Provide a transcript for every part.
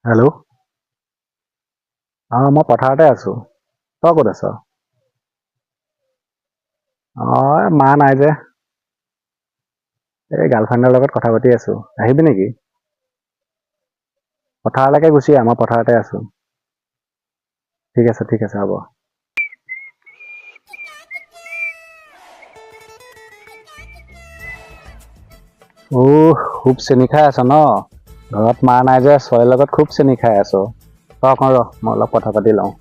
Hello'. অঁ, মই পথাৰতে আছোঁ। তই ক'ত আছ? অঁ, মা নাই যে, এই গাৰ্লফ্ৰেণ্ডৰ লগত কথা পাতি আছোঁ। আহিবি নেকি? পথাৰলৈকে গুচি আহ, মই পথাৰতে আছোঁ। ঠিক আছে, ঠিক আছে, হ'ব। অ' খুব চেনি খাই আছ ন? ঘৰত মা নাই যে, ছোৱালীৰ লগত খুব চেনি খাই আছ। তই অকণ ৰ, মই অলপ কথা পাতি লওঁ।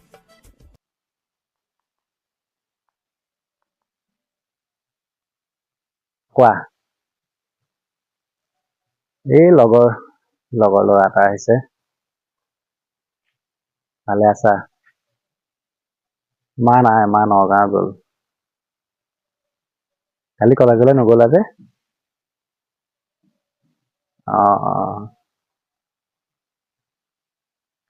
কোৱা। এই লগৰ লগৰ ল'ৰা এটা আহিছে। ভালে আছা? মা নাই, মা নগাঁও গ'ল। কালি কলেজলৈ নগ'লা যে? অঁ অঁ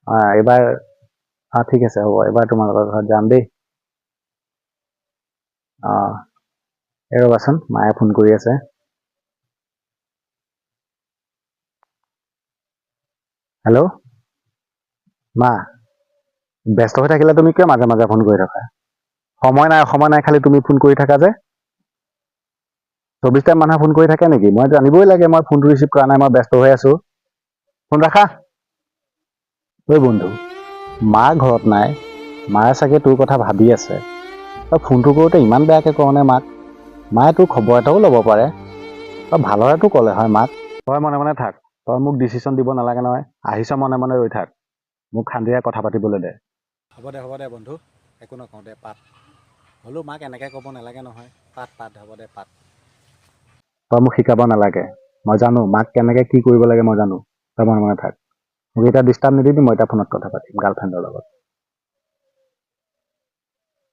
অঁ, এইবাৰ অঁ, ঠিক আছে, হ'ব। এইবাৰ তোমালোকৰ ঘৰত যাম দেই। অঁ, এই ৰ'বাচোন, মায়ে ফোন কৰি আছে। হেল্ল' মা, ব্যস্ত হৈ থাকিলে তুমি কিয় মাজে মাজে ফোন কৰি থাকা? সময় নাই, সময় নাই, খালি তুমি ফোন কৰি থাকা যে। 24 টাইম মানুহে ফোন কৰি থাকে নেকি? মই জানিবই লাগে মই ফোনটো ৰিচিভ কৰা নাই, মই ব্যস্ত হৈ আছোঁ। ফোন ৰাখা। ঐ বন্ধু, মা ঘৰত নাই, মায়ে চাগে তোৰ কথা ভাবি আছে। তই ফোনটো কৰোঁতে ইমান বেয়াকৈ কওঁনে মাক? মায়ে তোৰ খবৰ এটাও ল'ব পাৰে। তই ভালৰেতো ক'লে হয় মাক। তই মনে মনে থাক, তই মোক ডিচিশ্যন দিব নালাগে নহয়। আহিছ, মনে মনে ৰৈ থাক, মোক শান্তিৰে কথা পাতিবলৈ দে। হ'ব দে, হ'ব দে বন্ধু, একো নকওঁ দে, পাত। হ'লেও মাক এনেকৈ ক'ব নালাগে নহয়। পাত পাত, হ'ব দে, পাত। তই মোক শিকাব নালাগে, মই জানো মাক কেনেকৈ কি কৰিব লাগে, মই জানো। তই মনে মনে থাক, মোক এতিয়া ডিষ্টাৰ্ব নিদিবি। মই এতিয়া ফোনত কথা পাতিম গাৰ্লফ্ৰেণ্ডৰ লগত।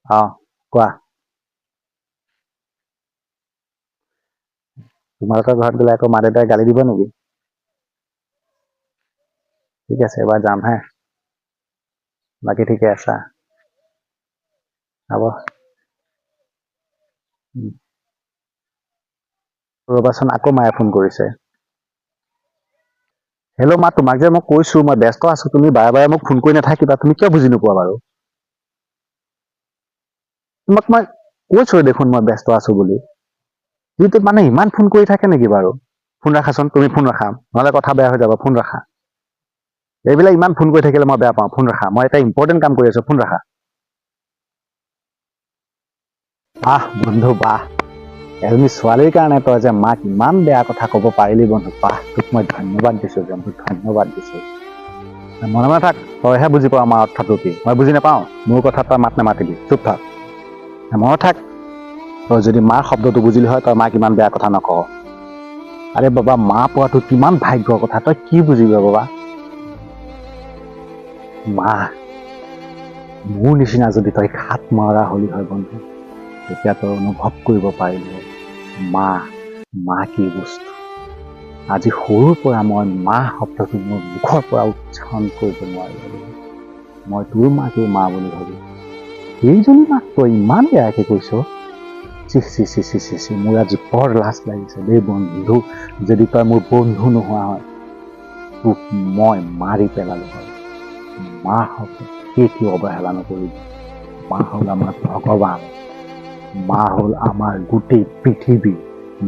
অঁ, কোৱা। তোমালোকৰ ঘৰত গ'লে আকৌ মা দেউতাই গালি দিব নেকি? ঠিক আছে, এবাৰ যাম হে। বাকী ঠিকে আছা? হ'ব। ৰ'বাচোন, আকৌ মায়ে ফোন কৰিছে। হেল্ল' মা, তোমাক যে মই কৈছোঁ মই ব্যস্ত আছোঁ, তুমি বাৰে বাৰে মোক ফোন কৰি নাথাকিবা। তুমি কিয় বুজি নোপোৱা বাৰু? তোমাক মই কৈছোঁৱে দেখোন মই ব্যস্ত আছোঁ বুলি। দিনটোত মানে ইমান ফোন কৰি থাকে নেকি বাৰু? ফোন ৰাখাচোন, তুমি ফোন ৰাখা, নহ'লে কথা বেয়া হৈ যাব। ফোন ৰাখা। এইবিলাক ইমান ফোন কৰি থাকিলে মই বেয়া পাওঁ। ফোন ৰাখা, মই এটা ইম্পৰ্টেণ্ট কাম কৰি আছোঁ। ফোন ৰাখা। বাহ বন্ধু বাহ, এজনী ছোৱালীৰ কাৰণে তই যে মাক ইমান বেয়া কথা ক'ব পাৰিলি বন্ধু, বাহ, তোক মই ধন্যবাদ দিছোঁ বন্ধু, ধন্যবাদ দিছোঁ। মনে মনে থাক, তইহে বুজি পাৱ মাৰ অৰ্থটো কি, মই বুজি নাপাওঁ। মোৰ কথাত তই মাত নামাতিবি, চুপ থাক, মনত থাক। তই যদি মাৰ শব্দটো বুজিলি হয়, তই মাক ইমান বেয়া কথা নকৱ। আৰে বাবা, মা পোৱাটো কিমান ভাগ্যৰ কথা, তই কি বুজিবি বাবা? মা মোৰ নিচিনা যদি তই খাট মাৰা হলি হয় বন্ধু, তেতিয়া তই অনুভৱ কৰিব পাৰিলি হয় মা, মা কি বস্তু। আজি সৰুৰ পৰা মই মা শব্দটো মোৰ মুখৰ পৰা উচ্চাৰণ কৰিব নোৱাৰিলোঁ। মই তোৰ মাকেই মা বুলি ভাবোঁ, সেইজনী মাক তই ইমান বেয়াকৈ কৈছ। C C C C C C, মোৰ আজি বৰ লাজ লাগিছে দেই বন্ধু। যদি তই মোৰ বন্ধু নোহোৱা হয়, তোক মই মাৰি পেলালো হয়। মা শব্দ কেতিয়াও অৱহেলা নকৰিবি। মা হ'ল আমাৰ ভগৱান, মা হ'ল আমাৰ গোটেই পৃথিৱী,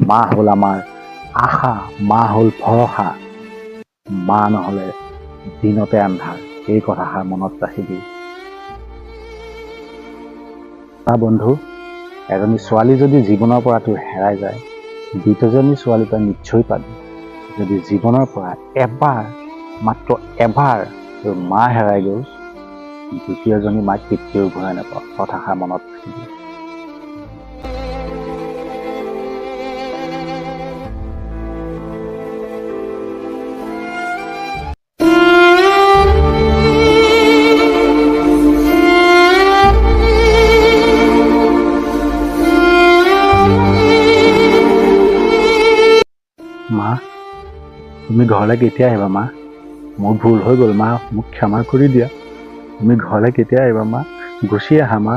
মা হ'ল আমাৰ আশা, মা হ'ল ভৰসা। মা নহ'লে দিনতে আন্ধাৰ, এই কথাষাৰ মনত ৰাখিবি। বা বন্ধু, এজনী ছোৱালী যদি জীৱনৰ পৰা তোৰ হেৰাই যায়, দ্বিতীয়জনী ছোৱালী তই নিশ্চয় পাবি। যদি জীৱনৰ পৰা এবাৰ, মাত্ৰ এবাৰ তোৰ মা হেৰাই গ'ল, দ্বিতীয়জনী মাক কেতিয়াও ঘূৰাই নাপাওঁ। কথাষাৰ মনত ৰাখিবি। মা, তুমি ঘৰলৈ কেতিয়া আহিবা মা? মোৰ ভুল হৈ গ'ল মা, মোক ক্ষমা কৰি দিয়া। তুমি ঘৰলৈ কেতিয়া আহিবা মা? গুচি আহা মা।